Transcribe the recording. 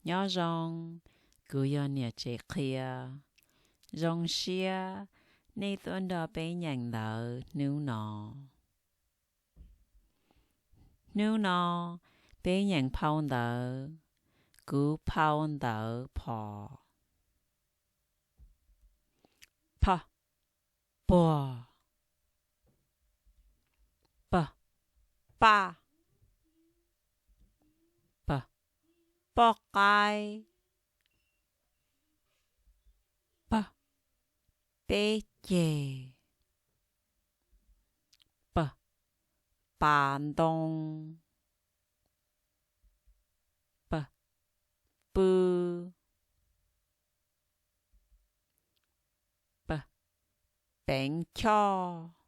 Nyob zoo, kuv yog niam tsev qhia. Zoo siab nej tuaj nrog peb nyeem ntawv hnub no. Hnub no peb nyeem phau ntawv Kuv phau ntawv phom. Pha, puag. Pa, paj. Pa, poj qaib. Pa, peb ceg. Pa, pas ntoo. Pa, pw. Pa, peev choj.